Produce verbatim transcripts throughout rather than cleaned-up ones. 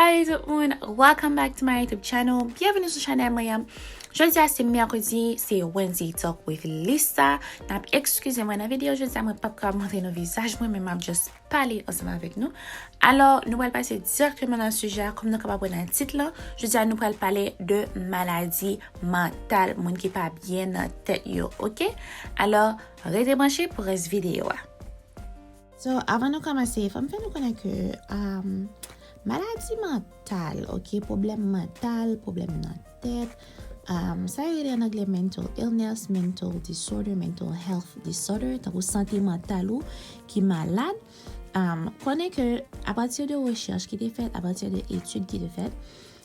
Hey tout moun, welcome back to my YouTube channel. Byenveni sou chanèl mwen an. Jodi a se mèkredi, se Wednesday Talk with Lisa. N ap ekskize mwen nan videyo jodi a, mwen p ap ka montre nou vizaj mwen, men m ap just pale ansanm avèk nou. Alò, nou pral pase dirèkteman nan sijè a, kòm nou kapab wè nan tit lan. Jodi a, nou pral pale de maladi mantal, moun ki pa byen nan tèt yo, oke? Alò, rete branche pou rès videyo a. So, avan nou kòmanse, fò m fè nou konnen ke um, maladi mantal, oke, pwoblèm mantal, pwoblèm nan tèt, um, sa yo rele an anglè mental illness, mental disorder, mental health disorder, tankou sante mantal ou ki malad. Um, konnen ke apati de rechèch ki te fèt, apati de etid ki te fèt,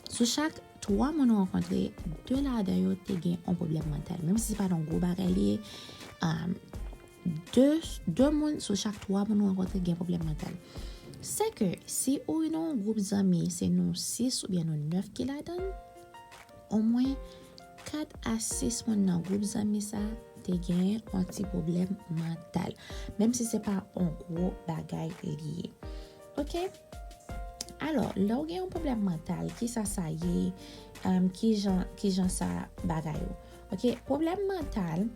sou chak twa moun ou rankontre, de ladan yo te gen yon pwoblèm mantal. Menm si se pa yon gwo bagay li ye, um, de, de moun sou chak twa moun ou rankontre gen pwoblèm mantal. Se ke si ou nan yon gwoup zanmi, se nou sis oubyen nou nèf ki ladan l, omwen kat a sis moun nan gwoup zanmi sa te gen yon ti pwoblèm mantal. Menm si se pa yon gwo bagay li ye. Oke? Alò, lè w gen yon pwoblèm mantal, kisa sa ye? Um, kijan, kijan sa bagay ou? Oke, pwoblèm mantal,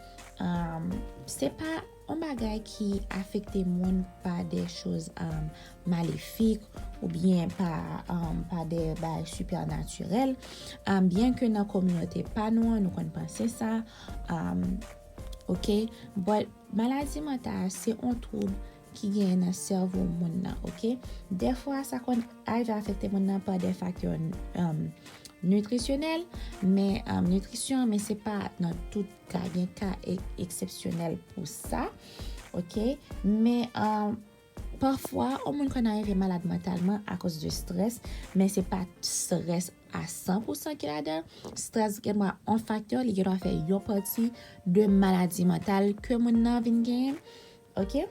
um, se pa yon bagay ki afekte moun pa de choz um, malefik oubyen pa, um, pa de bagay sipènatirèl. Um, byen ke nan kominote pa nou an, nou konn panse sa. Um, oke? But maladi mantal se yon twoub ki genyen nan sèvo moun nan, oke? Dèfwa, sa konn arive afekte moun nan pa de faktè um, nitrisyonèl, men um, nitrisyon, men se pa nan tout ka, gen ka e- eksepsyonèl pou sa, oke? Men um, pafwa, yon moun konn arive malad mantalman akoz de strès, men se pa strès a san pou san ki ladan. Strès gen dwa yon faktè, li gen dwa fè yon pati de maladi mantal ke moun nan vin genyen, oke?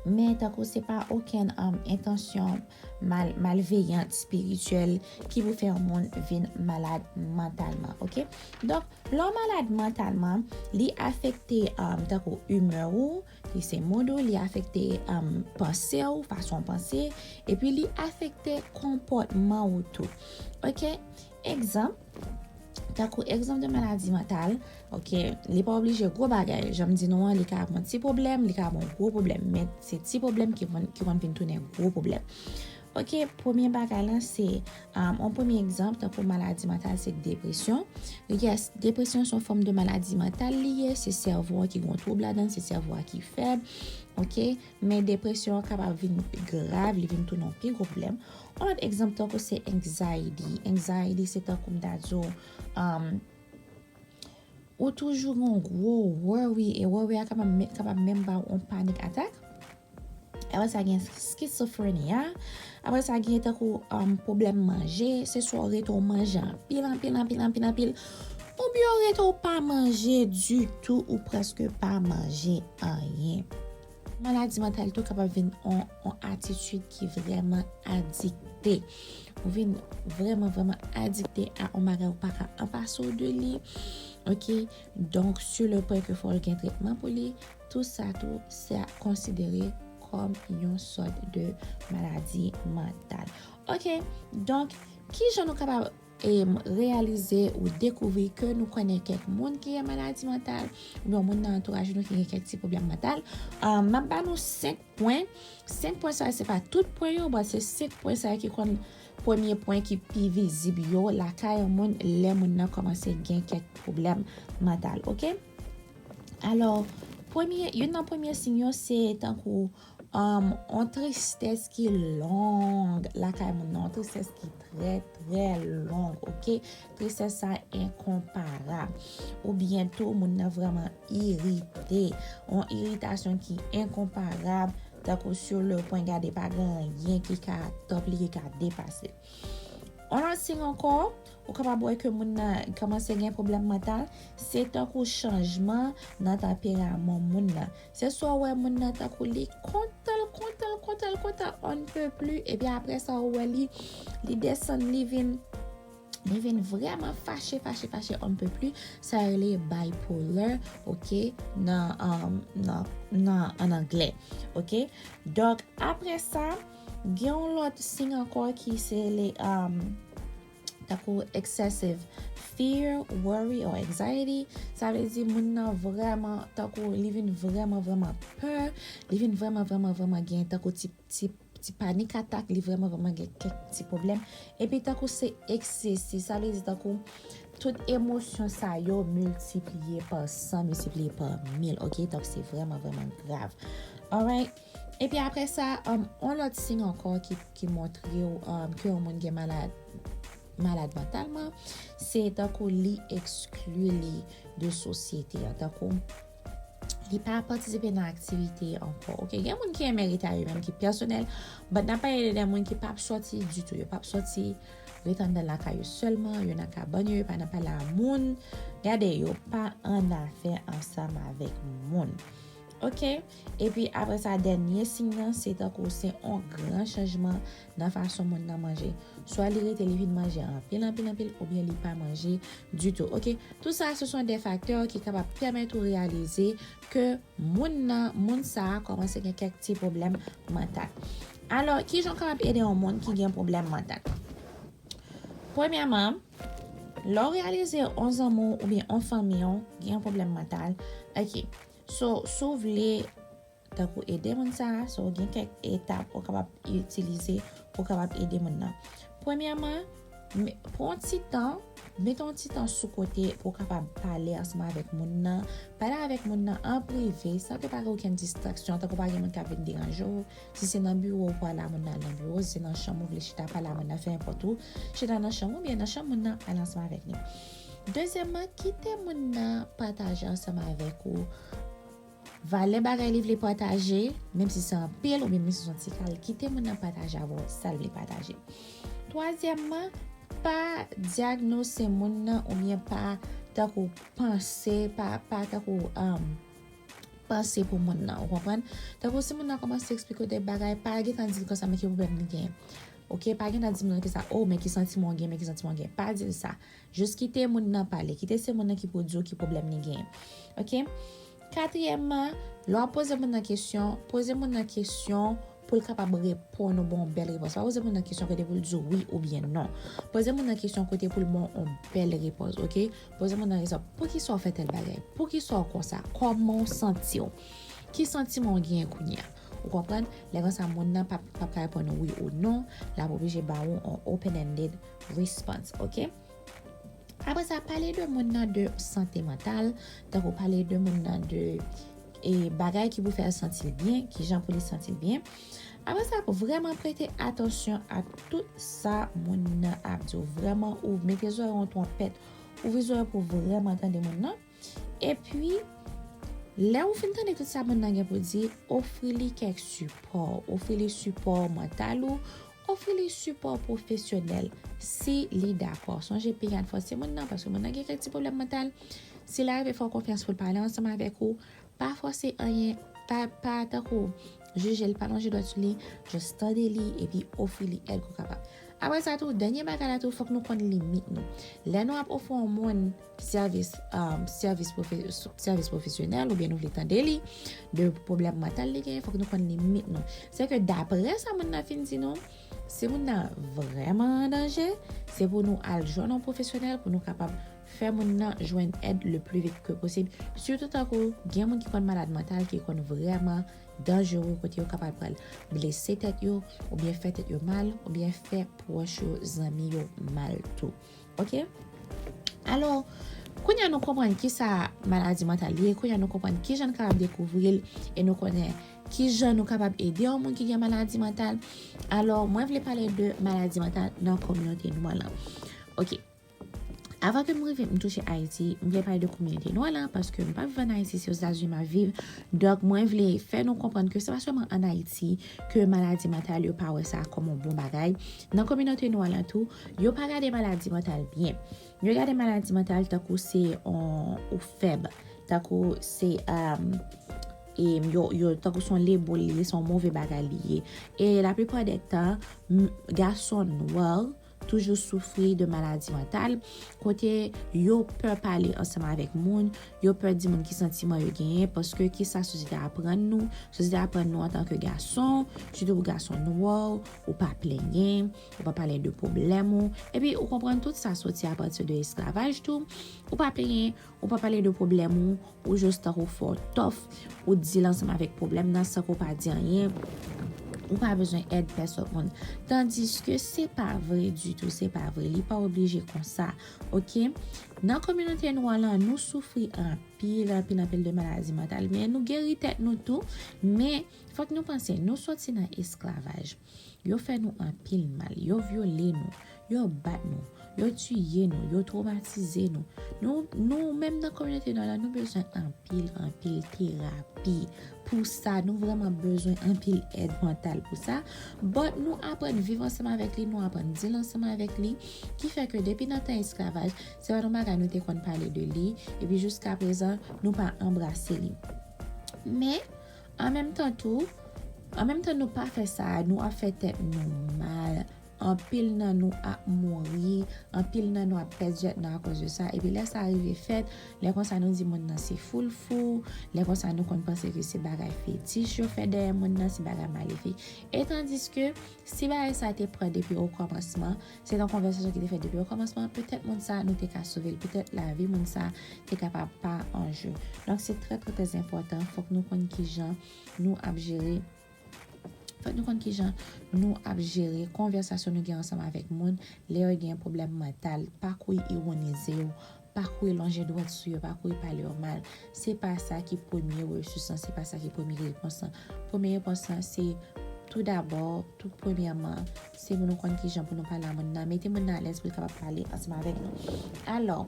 Men tankou se pa okenn um, entansyon mal, malveyan, espirityèl ki pou fè yon moun vin malad mantalman, oke? Donk, lè w malad mantalman, li afekte um, tankou imè ou, ki se mood ou, li afekte um, panse w, fason w panse, epi li afekte konpòtman ou tou. Oke? Egzanp, tankou egzanp de maladi mantal, oke, li pa oblije gwo bagay. Jan m di nou an, li ka ap yon ti pwoblèm, li ka ap yon gwo pwoblèm, men se ti pwoblèm ki konn, ki konn vin tounen gwo pwoblèm. Oke, premye bagay lan se, um, yon premye egzanp, tankou maladi mantal, se depresyon. Yes, depresyon se yon fòm de maladi mantal li ye, se sèvo a ki gen yon twoub ladan, se sèvo a ki fèb, oke? Men depresyon an kapab vin grav, li vin tounen yon pi gwo pwoblèm. Yon lòt egzanp tankou se anxiety. Anxiety se tankou m ta di w, um, ou toujou gen yon gwo worry, e worry a kapab, kapab menm ba w yon panic attack. Apre sa gen schizophrenia. Apre sa gen tankou um, pwoblèm manje, se swa w rete w manje anpil, anpil, anpil, anpil, anpil, oubyen w rete w pa manje ditou, ou prèske pa manje anyen. Maladi mantal tou kapab vin yon, yon atitid ki vrèman adikte. Ou vin vrèman, vrèman adikte a yon bagay ou pa ka anpase w de li. Oke? Donk, sur le point ke fò l gen tretman pou li, tou sa tou, se konsidere kòm yon sòt de maladi mantal. Oke? Donk, kijan nou kapab e, reyalize ou dekouvri ke nou konnen kèk moun ki gen maladi mantal, oubyen moun nan antouraj nou ki gen kèk ti pwoblèm mantal, um, m ap ba nou senk pwen. Senk pwen sa yo, se pa tout pwen yo, but se senk pwen sa yo ki konn premye pwen ki pi vizib yo lakay yon moun lè moun nan kòmanse gen kèk pwoblèm mantal, oke? Alò, premye, youn nan premye siy yo se tankou um, yon tristès ki long lakay moun nan, yon tristès ki trè, trè long, oke? Tristès sa enkonparab. Oubyen tou, moun nan vrèman irite. Yon iritasyon ki enkonparab, tankou sur le point, gade pa gen anyen ki ka top li, ki ka depase l. Yon lòt siy ankò, ou kapab wè ke moun nan kòmanse gen pwoblèm mantal, se tankou chanjman nan tanperaman moun nan. Se swa w wè moun nan tankou li kontan l, kontan l, kontan l, kontan l, on ne peut plus, epi apre sa ou wè li, li desann, li vin, li vin vrèman fache, fache, fache, on ne peut plus. Sa yo rele bipolar, oke, nan, um, nan, nan, an anglè, oke? Donk, apre sa, Gen yon lòt siy ankò ki se le um, tankou excessive fear, worry or anxiety. Sa vle di moun nan vrèman tankou li vin vrèman vrèman pè, li vin vrèman vrèman vrèman gen tankou ti ti ti panik atak, li vrèman vrèman gen kèk ti pwoblèm. Epi tankou se eksesif, sa vle di tankou tout emosyon sa yo miltipliye pa san, miltipliye pa mil, ok? Donk se vrèman vrèman grav. Alright? Epi apre sa, um, yon lòt siy ankò ki, ki montre w um, ke yon moun gen malad, malad mantalman, se tankou li ekskli li de sosyete an. Tankou li pa patisipe nan aktivite ankò. Ok, gen moun ki renmen rete a yo menm ki pèsonèl, but n ap pale de moun ki p ap sòti ditou, yo p ap sòti ret anndan lakay yo sèlman, yo nan kabann yo, yo pa nan pale a moun. Gade, yo pa an afè ansanm avèk moun. Ok, epi apre sa, dènye siy nan, se tankou se yon gran chanjman nan fason moun nan manje. Swa li rete li vin manje anpil, anpil, anpil, oubyen li pa manje ditou. Ok, tout sa, ce sont des facteurs ki kapab pèmèt ou reyalize ke moun nan, moun sa a kòmanse gen kèk ti pwoblèm mantal. Alò, kijan w kapab ede yon moun ki gen pwoblèm mantal? Premyèman, lè w reyalize yon zanmi w oubyen yon fanmi w gen yon pwoblèm mantal, ok, so, si w vle tankou ede moun sa a, so, gen kèk etap ou kapab itilize pou w kapab ede moun nan. Premyèman, pran yon ti tan, mete yon ti tan sou kote pou w kapab pale ansanm avèk moun nan. Pale avèk moun nan an prive, san ke pa gen okenn distraksyon, tankou pa gen moun k ap vin deranje w. Si se nan biwo ou pral la, moun nan al nan biwo, si se nan chanm ou vle chita pale a moun nan, fè enpòt ou chita nan chanm ou, oubyen nan chanm moun nan, pale ansanm avèk li. Dezyèmman, kite moun nan pataje ansanm avèk ou valè bagay li vle pataje, menm si se anpil oubyen menm si se yon ti kal, kite moun nan pataje avè w sa l vle pataje. Twazyèmman, pa dyagnose moun nan oubyen pa tankou panse, pa, pa tankou um, panse pou moun nan, ou konprann? Tankou si moun nan kòmanse eksplike w de bagay, pa gentan di l konsa men ki pwoblèm li gen. Ok, pa gentan di moun nan konsa, oh, men ki santiman w gen, men ki santiman w gen. Pa di l sa. Jis kite moun nan pale. Kite se moun nan ki pou di w ki pwoblèm li gen. Ok? Katriyèmman, lè w ap poze moun nan kesyon, poze moun nan kesyon pou l kapab reponn ou ba w yon bèl repons. Pa poze moun nan kesyon kote pou l di w wi oubyen non. Poze moun nan kesyon kote pou l ba w yon bèl repons, ok? Poze moun nan kesyon, poukisa w fè tèl bagay? Poukisa w konsa? Kòman w santi w? Ki santiman w genyen kounye a? Ou konprann? Lè konsa, moun nan p ap, p ap ka reponn ou wi ou non, l ap oblije ba ou yon open-ended response, ok? Apre sa, pale de moun nan de sante mantal, tankou pale de moun nan de e bagay ki pou fè l santi l byen, kijan pou li santi l byen. Apre sa, vrèman prete atansyon a tout sa moun nan ap di w. Vrèman, ou mete zòrèy w yon twonpèt, ouvri zòrèy pou vrèman tande moun nan. Epi, lè ou fin tande tout sa moun nan gen pou di, ofri li kèk sipò. Ofri li sipò mantal ou, ofri li sipò pwofesyonèl si li dakò. Sonje, pigad fòse moun nan, paske moun nan gen kèk ti pwoblèm mantal. Si l arive fè w konfyans pou l pale ansanm avèk ou, pa fòse anyen, pa, pa tankou jije l, pa lonje dwèt sou li, just tande li epi ofri li èd ke w kapab. Apre sa tou, dènye bagay la tou, fòk nou konn limit nou. Lè nou ap ofri yon moun sèvis, um, sèvis pwofe-, sèvis pwofesyonèl oubyen nou vle tande li de pwoblèm mantal li genyen, fòk nou konn limit nou. Se ke dapre sa moun nan fin di nou, si moun nan vrèman an danje, se pou nou al jwenn yon pwofesyonèl pou nou kapab fè moun nan jwenn èd le plus vite que possible. Sitou tankou gen moun ki konn malad mantal ki konn vrèman danjere kote yo kapab pral blese tèt yo oubyen fè tèt yo mal oubyen fè pwòch yo, zanmi yo mal tou. Ok? Alò, kounye a nou konprann kisa maladi mantal ye, kounye a nou konprann kijan n kapab dekouvri l e nou konnen kijan nou kapab ede yon moun ki gen maladi mantal. Alò, mwen vle pale de maladi mantal nan kominote nou an lan. Ok. Avan ke m rive, m touche Ayiti, m vle pale de kominote nou an lan, paske m pa viv ann Ayiti, se Ozetazini m ap viv. Donk, mwen vle fè nou konprann ke se pa sèlman ann Ayiti ke maladi mantal yo pa wè sa kòm yon bon bagay. Nan kominote nou an lan tou, yo pa gade maladi mantal byen. Yo gade maladi mantal tankou se yon, ou fèb, tankou se, um, e yo, yo, tankou se yon leboul li ye, se yon move bagay li ye. E laplipa dè tan, m, gason nwa, toujou soufri de maladi mantal, kote yo pè pale ansanm avèk moun, yo pè di moun ki santiman yo genyen, paske kisa sosyete a aprann nou? Sosyete a aprann nou antanke gason, sitou pou gason nwa, ou pa plenyen, ou pa pale de pwoblèm ou. Epi ou konprann tout sa soti apati de esklavaj tou. Ou pa plenyen, ou pa pale de pwoblèm ou, ou jis tankou fè w tòf, ou deal ansanm avèk pwoblèm nan san ke w pa di anyen, ou pa bezwen èd pèsòn moun. Tandiske se pa vre ditou, se pa vre, li pa oblije konsa, oke? Nan kominote nwa lan, nou soufri anpil, anpil, anpil de maladi mantal, men nou geri tèt nou tou, men fòk nou panse, nou soti nan esklavaj. Yo fè nou anpil mal, yo vyole nou, yo bat nou, yo tiye nou, yo twomatize nou. Nou, nou menm nan kominote nwa lan, nou bezwen anpil, anpil terapi pou sa. Nou vrèman bezwen anpil èd mantal pou sa. But nou aprann viv ansanm avèk li, nou aprann deal ansanm avèk li, ki fè ke depi nan tan esklavaj, se pa yon bagay nou te konn pale de li, epi jiska prezan, nou pa anbrase li. Men, an menm tan tou, an menm tan nou pa fè sa, nou ap fè tèt nou mal. Anpil nan nou ap mouri, anpil nan nou ap pèdi tèt nou akoz de sa. Epi lè sa rive fèt, lè konsa nou di moun nan se foul fou, lè konsa nou konn panse ke se bagay fetich yo fè dèyè moun nan, se bagay malefik. E tandiske, si bagay sa te pran depi okòmansman, se yon konvèsasyon ki te fèt depi okòmansman, petèt moun sa nou te ka sove l, petèt lavi moun sa te kapab pa an je. Donk, se trè, trè, trè enpòtan, fòk nou konn kijan nou ap jere Fòk nou konn kijan nou ap jere konvèsasyon nou gen ansanm avèk moun lè yo gen pwoblèm mantal. Pa kouri ironize yo, pa kouri lonje dwèt sou yo, pa kouri pale yo mal. Se pa sa ki premye resous lan, se pa sa ki premye repons lan. Premye repons lan, se tou dabò, tou premyèman, se pou nou konn kijan pou nou pale a moun nan, mete moun nan alèz pou l kapab pale ansanm avèk nou. Alò,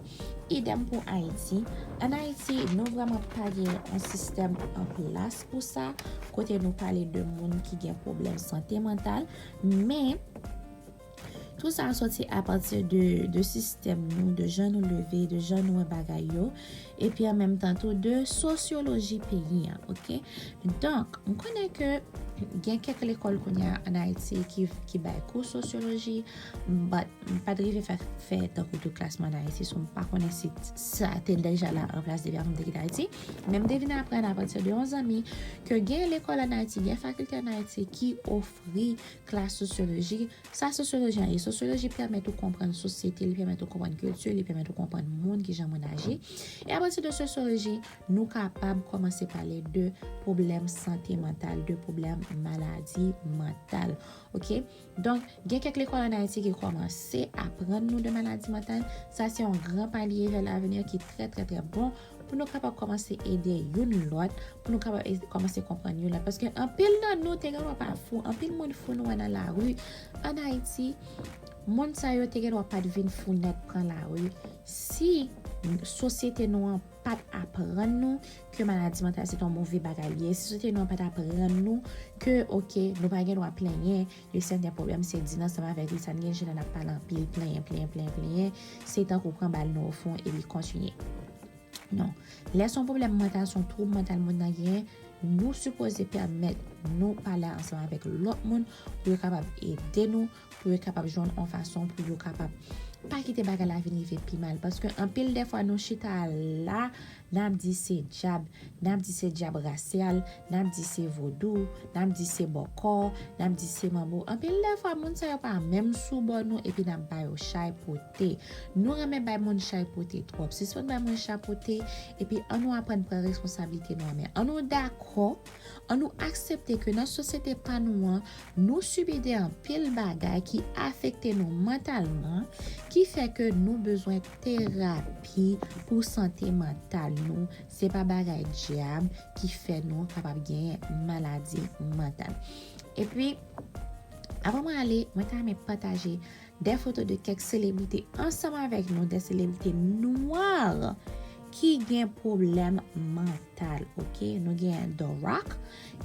idèm pou Ayiti. Ann Ayiti, nou vrèman pa gen yon sistèm an plas pou sa, kote nou pale de moun ki gen pwoblèm sante mantal, men tou sa soti apati de, de sistèm nou, de jan nou leve, de jan nou wè bagay yo, epi an menm tan tou de sosyoloji peyi an, oke? Donk, m konnen ke gen kèk lekòl kounye a ann Ayiti ki, ki bay kou sosyoloji, but m pa t rive fè, fè tankou tout klas mwen ann Ayiti, so m pa konnen si sa te deja la an plas depi avan m te kite Ayiti. Men m te vin aprann apati de yon zanmi ke gen lekòl ann Ayiti, gen fakilte ann Ayiti ki ofri klas sosyoloji. Sa sosyoloji an ye? Sosyoloji pèmèt ou konprann sosyete, li pèmèt ou konprann kilti, li pèmèt ou konprann moun, kijan moun aji. E apati de sosyoloji, nou kapab kòmanse pale de pwoblèm sante mantal, de pwoblèm maladi mantal. Oke? Donk, gen kèk lekòl ann Ayiti ki kòmanse aprann nou de maladi mantal. Sa se yon gran palye vè lavenir ki trè, trè, trè bon pou nou kapab kòmanse ede youn lòt, pou nou kapab e-, kòmanse konprann youn lòt. Paske anpil nan nou te gen dwa pa fou, anpil moun fou nou wè nan lari ann Ayiti, moun sa yo te gen dwa pa t vin fou nèt pran lari si sosyete nou an pa t aprann nou ke maladi mantal se t yon move bagay li ye. Si sosyete nou an pa t aprann nou ke, oke, nou pa gen dwa plenyen de sèten pwoblèm, se di n ansanm avèk li, sa n gen, jan n ap pale anpil, plenyen, plenyen, plenyen, plenyen, se tankou pran bal nan ofon epi kontinye. Non. Lè se yon pwoblèm mantal, se yon twoub mantal moun nan genyen, nou sipoze pèmèt nou pale ansanm avèk lòt moun pou yo kapab ede nou, pou yo kapab jwenn yon fason pou yo kapab pa kite bagay la vin rive pi mal. Paske anpil dèfwa nou chita la, n ap di se dyab, n ap di se dyab rasyal, n ap di se vodou, n ap di se bòkò, n ap di se manbo. Anpil dèfwa moun sa yo pa menm sou bò nou epi n ap ba yo chay pote. Nou renmen bay moun chay pote twòp. Sispann bay moun chay pote, epi ann nou aprann pran responsablite nou an men. Ann nou dakò, ann nou aksepte ke nan sosyete pa nou an, nou sibi de anpil bagay ki afekte nou mantalman, ki fè ke nou bezwen terapi pou sante mantal nou. Se pa bagay dyab ki fè nou kapab genyen maladi mantal. Epi, avan mwen ale, mwen ta renmen pataje de foto de kèk selebrite ansanm avèk nou, de selebrite nwa ki gen pwoblèm mantal, oke? Nou gen The Rock,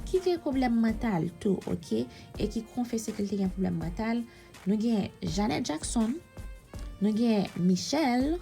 ki gen pwoblèm mantal tou, oke? E ki konfese ke l te gen pwoblèm mantal. Nou gen Janet Jackson, nou gen Michelle,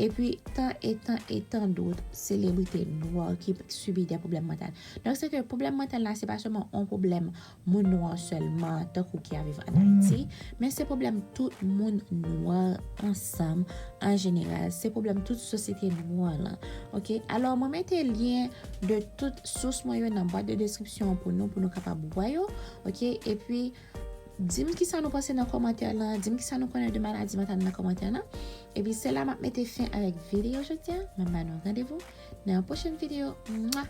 epi tan e tan e tan dòt selebrite nwa ki sibi de pwoblèm mantal. Donk, se ke pwoblèm mantal la, se pa sèlman yon pwoblèm moun nwa sèlman, tankou ki ap viv ann Ayiti, men se pwoblèm tout moun nwa ansanm, an jeneral. Se pwoblèm tout sosyete nwa lan. Oke? Alò, mwen mete lyen de tout sous mwen yo nan bwat de deskripsyon an pou nou, pou nou kapab wè yo. Oke? Epi, di m kisa nou panse nan kòmantè lan, di m kisa nou konnen de maladi mantal nan kòmantè lan. Epi, se la m ap mete fen avèk videyo jodi a. M ap ba nou randevou nan yon pwochèn videyo. Mwa!